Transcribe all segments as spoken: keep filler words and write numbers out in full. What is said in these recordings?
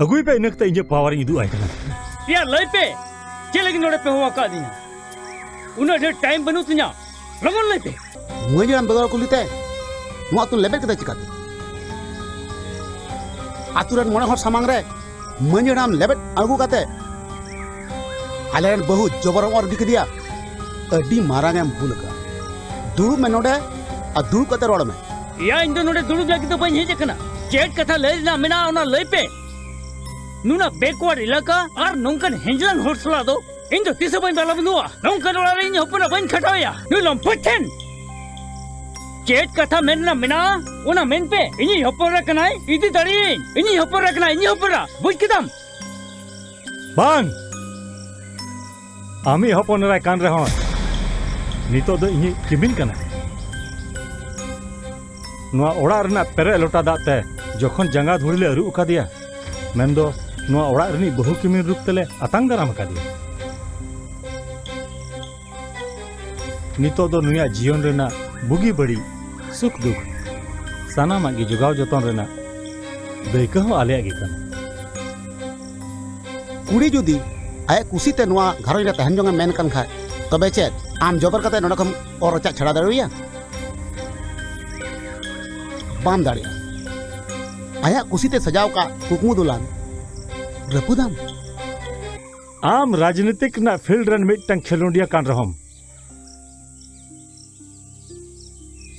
ᱟᱹᱜᱩᱭ ᱯᱮ, ᱤᱱᱟᱹ ᱠᱟᱛᱮ ᱤᱧᱟᱹᱜ ᱯᱟᱣᱟᱨ ᱤᱧ ᱩᱫᱩᱜ ᱟᱭ ᱠᱟᱱᱟ᱾ ᱭᱟ, ᱞᱟᱹᱭ ᱯᱮ, ᱪᱮᱫ ᱞᱟᱹᱜᱤᱫ ᱱᱚᱰᱮ ᱯᱮ ᱦᱚᱦᱚ ᱟᱠᱟᱫᱤᱧᱟ? ᱩᱱᱟᱹᱜ ᱰᱷᱮᱨ ᱴᱟᱭᱤᱢ ᱵᱟᱹᱱᱩᱜ ᱛᱤᱧᱟ, ᱞᱚᱜᱚᱱ ᱞᱟᱹᱭ ᱯᱮ᱾ ᱢᱟᱹᱡᱷᱤ ᱦᱟᱲᱟᱢ ᱵᱮᱜᱚᱨ ᱠᱩᱞᱤᱛᱮ ᱱᱚᱣᱟ ᱟᱹᱛᱩ ᱞᱮᱵᱮᱫ ᱠᱮᱫᱟ ᱪᱤᱠᱟᱹᱛᱮ? ᱟᱹᱛᱩ ᱨᱮᱱ ᱢᱚᱬᱮ ᱦᱚᱲ ᱥᱟᱢᱟᱝ ᱨᱮ ᱢᱟᱹᱡᱷᱤ ᱦᱟᱲᱟᱢ ᱞᱮᱵᱮᱫ ᱟᱬᱜᱚ ᱠᱟᱛᱮ ᱟᱞᱮ ᱨᱮᱱ ᱵᱟᱹᱦᱩ ᱡᱚᱵᱚᱨᱮᱢ ᱚᱨ ᱤᱫᱤ ᱠᱮᱫᱮᱭᱟ᱾ ᱟᱹᱰᱤ ᱢᱟᱨᱟᱝ ᱮᱢ ᱵᱷᱩᱞ ᱟᱠᱟᱫᱟ᱾ ᱫᱩᱲᱩᱵ ᱢᱮ ᱱᱚᱰᱮ ᱟᱨ ᱫᱩᱲᱩᱵ ᱠᱟᱛᱮ ᱨᱚᱲ ᱢᱮ᱾ ᱭᱟ, ᱤᱧ ᱫᱚ ᱱᱚᱰᱮ ᱫᱩᱲᱩᱵ ᱞᱟᱹᱜᱤᱫ ᱫᱚ ᱵᱟᱹᱧ ᱦᱮᱡ ᱟᱠᱟᱱᱟ᱾ ᱪᱮᱫ ᱠᱟᱛᱷᱟ ᱞᱟᱹᱭ ᱨᱮᱱᱟᱜ ᱢᱮᱱᱟᱜᱼᱟ, ᱚᱱᱟ ᱞᱟᱹᱭ ᱯᱮ᱾ ᱱᱩᱱᱟᱹᱜ backward ᱮᱞᱟᱠᱟ ᱟᱨ ᱱᱚᱝᱠᱟᱱ ᱦᱮᱸᱡᱞᱟᱝ ᱦᱚᱲ ᱥᱟᱞᱟᱜ ᱫᱚ ᱤᱧ ᱫᱚ ᱛᱤᱥ ᱦᱚᱸ ᱵᱟᱹᱧ ᱵᱟᱞᱟ ᱵᱚᱱᱫᱷᱩᱜᱼᱟ᱾ ᱱᱚᱝᱠᱟᱱ ᱚᱲᱟᱜ ᱨᱮ ᱤᱧ ᱦᱚᱯᱚᱱ ᱮᱨᱟ ᱵᱟᱹᱧ ᱠᱷᱟᱴᱟᱣᱮᱭᱟ᱾ ᱱᱩᱭ ᱞᱚᱢᱯᱷᱚᱡ ᱴᱷᱮᱱ ᱪᱮᱫ ᱠᱟᱛᱷᱟ ᱢᱮᱱ ᱨᱮᱱᱟᱜ ᱢᱮᱱᱟᱜᱼᱟ, ᱚᱱᱟ ᱢᱮᱱ ᱯᱮ᱾ ᱤᱧᱤᱡ ᱦᱚᱯᱚᱱ ᱮᱨᱟ ᱠᱟᱱᱟᱭ, ᱤᱫᱤ ᱫᱟᱲᱮᱭᱟᱹᱧ᱾ ᱤᱧᱤᱡ ᱦᱚᱯᱚᱱ ᱮᱨᱟ ᱠᱟᱱᱟᱭ, ᱤᱧᱤᱡ ᱦᱚᱯᱚᱱ ᱮᱨᱟ᱾ ᱵᱩᱡᱽ ᱠᱮᱫᱟᱢ? ᱵᱟᱝ, ᱟᱢᱤᱡ ᱦᱚᱯᱚᱱ ᱮᱨᱟᱭ ᱠᱟᱱ ᱨᱮᱦᱚᱸ, ᱱᱤᱛᱚᱜ ᱫᱚ ᱤᱧᱤᱡ ᱠᱤᱢᱤᱱ ᱠᱟᱱᱟᱭ᱾ ᱱᱚᱣᱟ ᱚᱲᱟᱜ ᱨᱮᱱᱟᱜ ᱯᱮᱨᱮᱡ ᱞᱚᱴᱟ ᱫᱟᱜ ᱛᱮ ᱡᱚᱠᱷᱚᱱ ᱡᱟᱸᱜᱟ ᱫᱷᱩᱲᱤ ᱞᱮ ᱟᱹᱨᱩᱵ ᱟᱠᱟᱫᱮᱭᱟ, ᱢᱮᱱᱫᱚ ᱱᱚᱣᱟ ᱚᱲᱟᱜ ᱨᱤᱱᱤᱡ ᱵᱟᱹᱦᱩ ᱠᱤᱢᱤᱱ ᱨᱩᱯ ᱛᱮᱞᱮ ᱟᱛᱟᱝ ᱫᱟᱨᱟᱢ ᱟᱠᱟᱫᱮᱭᱟ᱾ ᱱᱤᱛᱚᱜ ᱫᱚ ᱱᱩᱭᱟᱜ ᱡᱤᱭᱚᱱ ᱨᱮᱱᱟᱜ ᱵᱩᱜᱤ ᱵᱟᱹᱲᱤᱡ, ᱥᱩᱠ ᱫᱩᱠ, ᱥᱟᱱᱟᱢᱟᱜ ᱜᱮ ᱡᱚᱜᱟᱣ ᱡᱚᱛᱚᱱ ᱨᱮᱱᱟᱜ ᱫᱟᱹᱭᱠᱟᱹ ᱦᱚᱸ ᱟᱞᱮᱭᱟᱜ ᱜᱮ ᱠᱟᱱᱟ᱾ ᱠᱩᱲᱤ ᱡᱩᱫᱤ ᱟᱭᱟᱜ ᱠᱩᱥᱤᱛᱮ ᱱᱚᱣᱟ ᱜᱷᱟᱨᱚᱸᱡᱽ ᱨᱮ ᱛᱟᱦᱮᱱ ᱡᱚᱝ ᱮ ᱢᱮᱱ ᱠᱟᱱ ᱠᱷᱟᱡ, ᱛᱚᱵᱮ ᱪᱮᱫ ᱟᱢ ᱡᱚᱵᱚᱨ ᱠᱟᱛᱮ ᱱᱚᱰᱮ ᱠᱷᱚᱱ ᱚᱨ ᱨᱟᱪᱟᱜ ᱪᱷᱟᱰᱟᱣ ᱫᱟᱲᱮᱣᱟᱭᱟ? ᱵᱟᱢ ᱫᱟᱲᱮᱭᱟᱜᱼᱟ᱾ ᱟᱭᱟᱜ ᱠᱩᱥᱤᱛᱮ ᱥᱟᱡᱟᱣ ᱠᱟᱜ ᱠᱩᱠᱢᱩ ᱫᱚᱞᱟᱱ ᱨᱟᱹᱯᱩᱫᱟᱢ᱾ ᱟᱢ ᱨᱟᱡᱽᱱᱤᱛᱤᱠ ᱨᱮᱱᱟᱜ ᱯᱷᱤᱞᱰ ᱨᱮᱱ ᱢᱤᱫᱴᱟᱝ ᱠᱷᱮᱞᱳᱸᱰᱤᱭᱟᱹ ᱠᱟᱱ ᱨᱮᱦᱚᱸᱢ,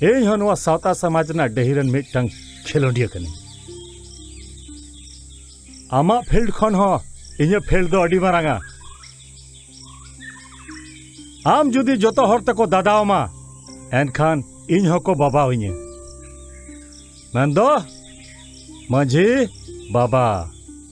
ᱤᱧ ᱦᱚᱸ ᱱᱚᱣᱟ ᱥᱟᱶᱛᱟ ᱥᱚᱢᱟᱡᱽ ᱨᱮᱱᱟᱜ ᱰᱟᱹᱦᱤ ᱨᱮᱱ ᱢᱤᱫᱴᱟᱝ ᱠᱷᱮᱞᱳᱸᱰᱤᱭᱟᱹ ᱠᱟᱹᱱᱟᱹᱧ᱾ ᱟᱢᱟᱜ ᱯᱷᱤᱞᱰ ᱠᱷᱚᱱ ᱦᱚᱸ ᱤᱧᱟᱹᱜ ᱯᱷᱤᱞᱰ ᱫᱚ ᱟᱹᱰᱤ ᱢᱟᱨᱟᱝᱟ᱾ ᱟᱢ ᱡᱩᱫᱤ ᱡᱚᱛᱚ ᱦᱚᱲ ᱛᱮᱠᱚ ᱫᱟᱫᱟᱣᱟᱢᱟ, ᱮᱱᱠᱷᱟᱱ ᱤᱧ ᱦᱚᱸᱠᱚ ᱵᱟᱵᱟᱣᱤᱧᱟᱹ᱾ ᱢᱮᱱᱫᱚ ᱢᱟᱹᱡᱷᱤ ᱵᱟᱵᱟ᱾